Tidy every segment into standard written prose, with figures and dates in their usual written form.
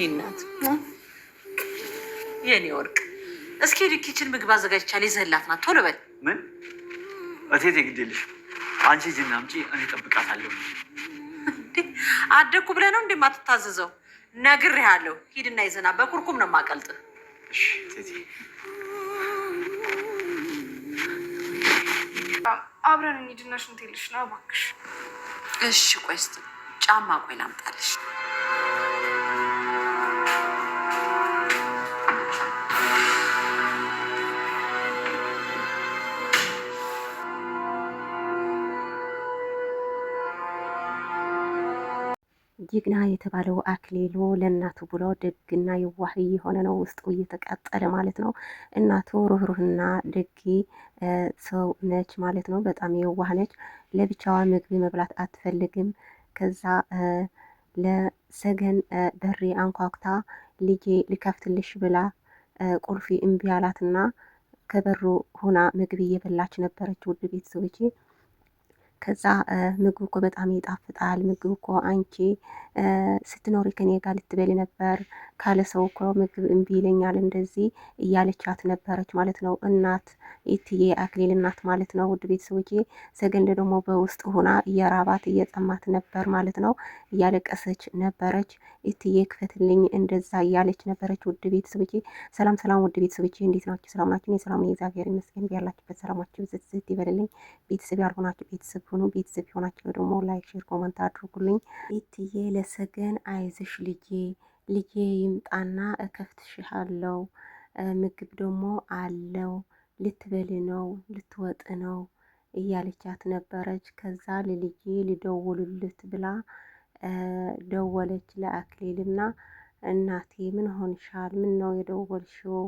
እናት፣ የኔ ወርቅ፣ እስኪ kitchen ምግብ አዘጋጅቻለሁ፣ ይዘህላት ና ቶሎ በል። ምን እቴቴ፣ ግድ የለሽም አንቺ ሂጂና አምጪ፣ እኔ እጠብቃታለሁ። አደግኩ ብለህ ነው እንደማትታዘዘው? ነግሬሃለሁ። ሂድና ይዘና፣ በኩርኩም ነው የማቀልጥህ። እሺ እቴቴ። አብረን እንሂድና ሽንት ነው እባክሽ። እሺ ቆይ እስኪ ጫማ ቆይ ላምጣልሽ። ጀግና የተባለው አክሊሉ ለእናቱ ብሎ ደግና የዋህ እየሆነ ነው፣ ውስጡ እየተቃጠለ ማለት ነው። እናቱ ሩህሩህና ደግ ሰው ነች ማለት ነው። በጣም የዋህ ነች። ለብቻዋ ምግብ መብላት አትፈልግም። ከዛ ለሰገን በሬ አንኳኩታ ልጄ ልከፍትልሽ ብላ ቁልፊ እምቢ አላትና ከበሩ ሆና ምግብ እየበላች ነበረች። ውድ ቤተሰቦቼ፣ ከዛ ምግብ እኮ በጣም ይጣፍጣል፣ ምግብ እኮ አንቺ ስትኖሪ ከኔ ጋር ልትበል ነበር፣ ካለ ሰው እኮ ምግብ እምቢ ይለኛል እንደዚህ እያለቻት ነበረች ማለት ነው። እናት ኢትዬ አክሊል እናት ማለት ነው። ውድ ቤተሰቦቼ፣ ሰገንድ ደግሞ በውስጥ ሆና እየራባት እየጠማት ነበር ማለት ነው። እያለቀሰች ነበረች። ኢትዬ ክፈትልኝ እንደዛ እያለች ነበረች። ውድ ቤተሰቦቼ ሰላም ሰላም፣ ውድ ቤተሰቦቼ እንዴት ናችሁ? ሰላም ናችሁ? እኔ ሰላም ነኝ፣ እግዚአብሔር ይመስገን። ያላችሁበት ሰላማችሁ ብዝት ይበልልኝ። ቤተሰብ ያልሆናችሁ ቤተሰብ ሁኑ። ቤተሰብ የሆናችሁ ደግሞ like፣ share፣ comment አድርጉልኝ። ኢትዬ ለሰገን አይዝሽ ልጄ፣ ልጄ ይምጣና እከፍትሽሃለው፣ ምግብ ደግሞ አለው፣ ልትበል ነው ልትወጥ ነው እያለቻት ነበረች። ከዛ ለልጄ ልደውልልት ብላ ደወለች ለአክሊልና እናቴ ምን ሆንሻል? ምን ነው የደወልሽው?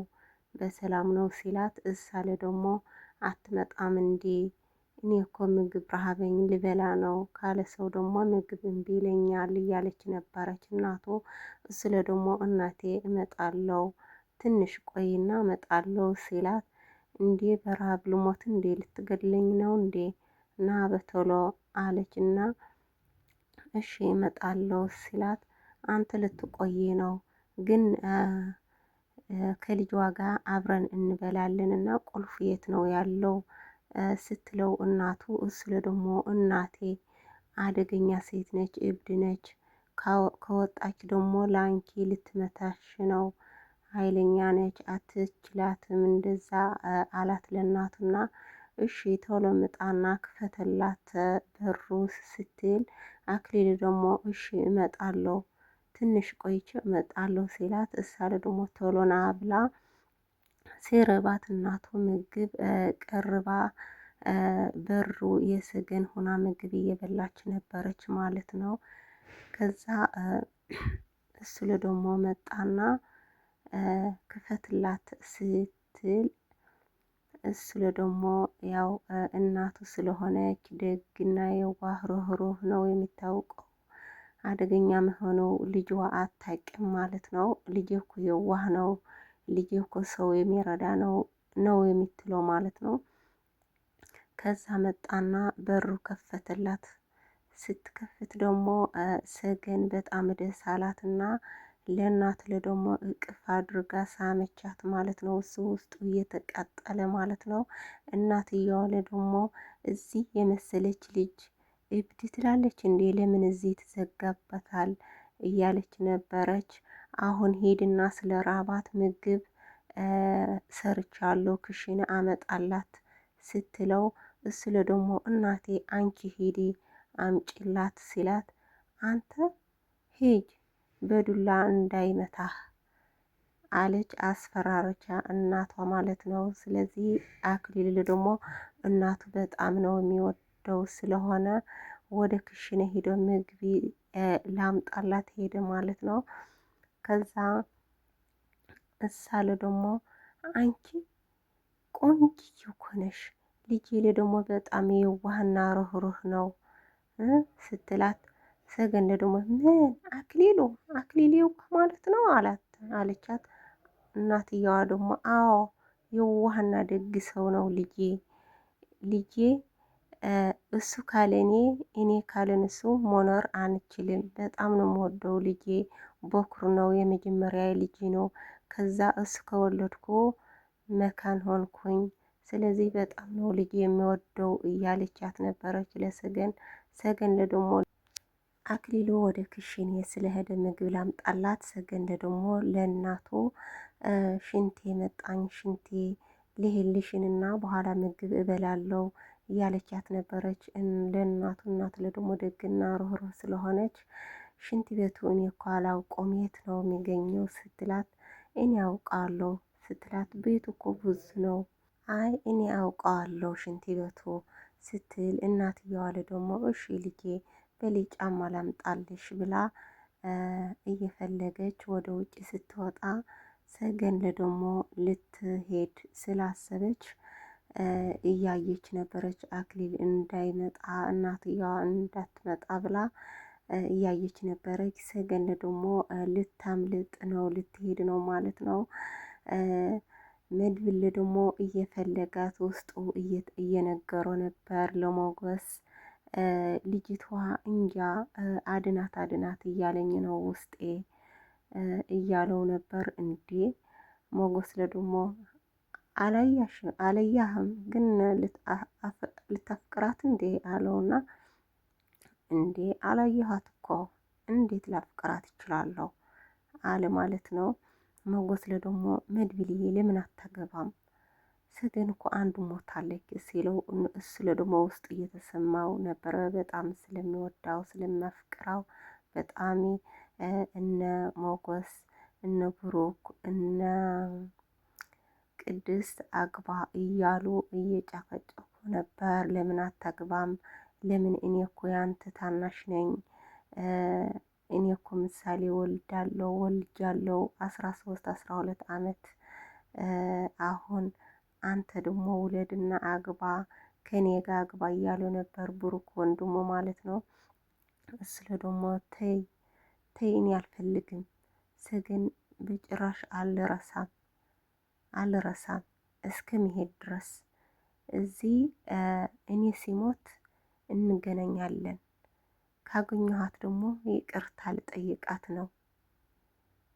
በሰላም ነው ሲላት፣ እሳለ ደግሞ አትመጣም እንዴ? እኔ እኮ ምግብ ረሃበኝ ልበላ ነው፣ ካለ ሰው ደግሞ ምግብ እምቢ ይለኛል እያለች ነበረች እናቱ። ስለ ደግሞ እናቴ እመጣለው ትንሽ ቆይና እመጣለው ሲላት፣ እንዴ በረሃብ ልሞት እንዴ? ልትገድለኝ ነው እንዴ? ና በቶሎ አለች እና እሺ እመጣለው ሲላት፣ አንተ ልትቆይ ነው ግን ከልጅ ዋጋ አብረን እንበላለን እና ቁልፉ የት ነው ያለው ስትለው እናቱ፣ ስለ ደግሞ እናቴ አደገኛ ሴት ነች፣ እብድ ነች፣ ከወጣች ደግሞ ለአንቺ ልትመታሽ ነው፣ ኃይለኛ ነች፣ አትችላትም እንደዛ አላት ለእናቱና እሺ ቶሎ ምጣና ክፈትላት በሩ ስትል፣ አክሊል ደግሞ እሺ እመጣለሁ ትንሽ ቆይቼ እመጣለሁ ሲላት፣ እሳለ ደግሞ ቶሎ ና ብላ ሲርባት እናቱ ምግብ ቀርባ በሩ የሰገን ሆና ምግብ እየበላች ነበረች ማለት ነው። ከዛ እሱ ደግሞ መጣና ክፈትላት ስትል፣ እሱ ደግሞ ያው እናቱ ስለሆነች ደግና የዋህ ሩህሩህ ነው የሚታወቀው። አደገኛ መሆኑ ልጅዋ አታውቅም ማለት ነው። ልጄ እኮ የዋህ ነው፣ ልጄ እኮ ሰው የሚረዳ ነው ነው የሚትለው ማለት ነው። ከዛ መጣና በሩ ከፈተላት። ስትከፍት ደግሞ ሰገን በጣም ደስ አላትና ለእናት ለደግሞ እቅፍ አድርጋ ሳመቻት ማለት ነው። እሱ ውስጡ እየተቃጠለ ማለት ነው። እናትየዋ ለደግሞ እዚህ የመሰለች ልጅ እብድ ትላለች እንዴ? ለምን እዚህ ትዘጋበታል? እያለች ነበረች። አሁን ሄድና ስለ ራባት ምግብ ሰርቻለሁ ክሽን አመጣላት ስትለው፣ እሱ ለደግሞ እናቴ አንቺ ሂዲ አምጪላት ሲላት፣ አንተ ሂጅ በዱላ እንዳይመታህ አለች። አስፈራረቻ እናቷ ማለት ነው። ስለዚህ አክሊል ደግሞ እናቱ በጣም ነው የሚወደው ስለሆነ ወደ ክሽነ ሄዶ ምግቢ ላምጣላት ሄደ ማለት ነው። ከዛ እሳለ ደግሞ አንቺ ቆንጅዬ እኮ ነሽ፣ ልጄ ደግሞ በጣም የዋህና ሩህሩህ ነው ስትላት፣ ሰገንደ ደግሞ ምን አክሊሉ አክሊሉ የዋህ ማለት ነው አላት አለቻት። እናትየዋ ደግሞ አዎ የዋህና ደግ ሰው ነው ልጄ፣ ልጄ እሱ ካለ እኔ፣ እኔ ካለን እሱ መኖር አንችልም። በጣም ነው የምወደው ልጄ፣ በኩር ነው፣ የመጀመሪያ ልጅ ነው። ከዛ እሱ ከወለድኩ መካን ሆንኩኝ። ስለዚህ በጣም ነው ልጅ የሚወደው እያለቻት ነበረች ለሰገን። ሰገን ደግሞ አክሊሉ ወደ ክሽኔ ስለሄደ ምግብ ላምጣላት። ሰገን ደግሞ ለእናቱ ሽንቴ መጣኝ፣ ሽንቴ ልሄልሽንና በኋላ ምግብ እበላለው እያለቻት ነበረች ለእናቱ። እናት ለደግሞ ደግና ሩህሩህ ስለሆነች ሽንት ቤቱ እኔ እኮ አላውቀውም የት ነው የሚገኘው ስትላት፣ እኔ አውቃለሁ ስትላት፣ ቤቱ እኮ ብዙ ነው፣ አይ እኔ አውቀዋለሁ ሽንት ቤቱ ስትል፣ እናትየዋ ደግሞ እሺ ልጄ በሌ ጫማ ላምጣልሽ ብላ እየፈለገች ወደ ውጭ ስትወጣ ሰገን ደግሞ ልትሄድ ስላሰበች እያየች ነበረች። አክሊል እንዳይመጣ እናትየዋ እንዳትመጣ ብላ እያየች ነበረች። ሰገን ደግሞ ልታምልጥ ነው፣ ልትሄድ ነው ማለት ነው። መድብል ደግሞ እየፈለጋት ውስጡ እየነገረው ነበር ለሞገስ። ልጅቷ እንጃ አድናት አድናት እያለኝ ነው ውስጤ እያለው ነበር። እንዴ ሞገስ ለደግሞ አላያህም ግን ልታፍቅራት እንዴ አለውና፣ እንዴ አላየኋት እኮ እንዴት ላፍቅራት እችላለሁ አለ ማለት ነው። ሞገስ ለደግሞ መድብልዬ ለምን አታገባም? ሰገን እኮ አንዱ ሞታለች ሲለው እሱ ለደግሞ ውስጥ እየተሰማው ነበረ። በጣም ስለሚወዳው ስለሚያፍቅራው በጣም እነ ሞገስ እነ ብሩክ እነ ቅድስት አግባ እያሉ እየጨቀጨቁ ነበር። ለምን አታግባም? ለምን እኔ እኮ ያንተ ታናሽ ነኝ። እኔ እኮ ምሳሌ ወልዳለው ወልጃለው 13 12 አመት፣ አሁን አንተ ደግሞ ውለድና አግባ ከኔ ጋር አግባ እያሉ ነበር፣ ብሩክ ወንድሙ ማለት ነው። እሱ ደግሞ ተይ ተይ እኔ አልፈልግም፣ ሰገን በጭራሽ አልረሳም አልረሳም እስከሚሄድ ድረስ እዚህ እኔ ሲሞት እንገናኛለን። ካገኘኋት ደግሞ ይቅርታ ልጠይቃት ነው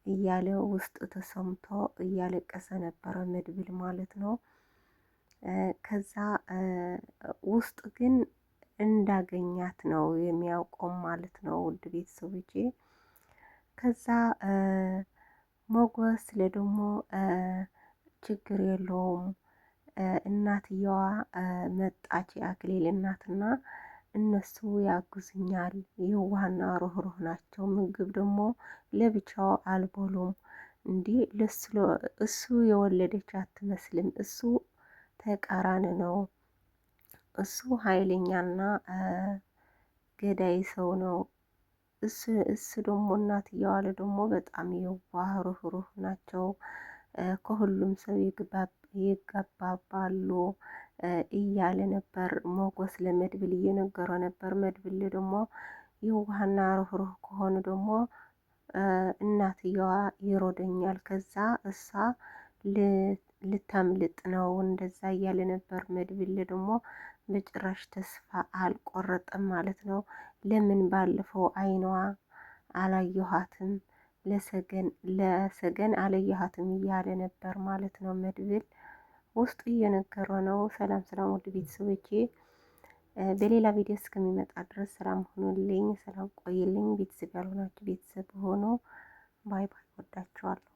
እያለ ውስጡ ተሰምቶ እያለቀሰ ነበረ መድብል ማለት ነው። ከዛ ውስጥ ግን እንዳገኛት ነው የሚያውቀው ማለት ነው። ውድ ቤተሰቦቼ ከዛ ሞገስ ለደግሞ ችግር የለውም፣ እናትየዋ መጣች፣ የአክሊል እናትና እነሱ ያግዙኛል፣ የዋህና ሩህሩህ ናቸው። ምግብ ደግሞ ለብቻው አልበሉም። እንዲህ እሱ የወለደች አትመስልም። እሱ ተቃራኒ ነው። እሱ ኃይለኛና ገዳይ ሰው ነው። እሱ ደግሞ እናትየዋ ደግሞ በጣም የዋህ ሩህሩህ ናቸው። ከሁሉም ሰው ይገባባሉ እያለ ነበር ሞገስ ለመድብል እየነገረው ነበር። መድብል ደግሞ የዋህና ሩህሩህ ከሆኑ ደግሞ እናትየዋ ይሮደኛል፣ ከዛ እሷ ልታምልጥ ነው እንደዛ እያለ ነበር። መድብል ደግሞ በጭራሽ ተስፋ አልቆረጠም ማለት ነው። ለምን ባለፈው አይኗ አላየኋትም ለሰገን ለሰገን አላየኋትም እያለ ነበር ማለት ነው። መድብል ውስጡ እየነገረው ነው። ሰላም ሰላም፣ ውድ ቤተሰቦቼ በሌላ ቪዲዮ እስከሚመጣ ድረስ ሰላም ሆኑልኝ፣ ሰላም ቆይልኝ። ቤተሰብ ያልሆናችሁ ቤተሰብ ሆኖ bye bye። ወዳችኋለሁ።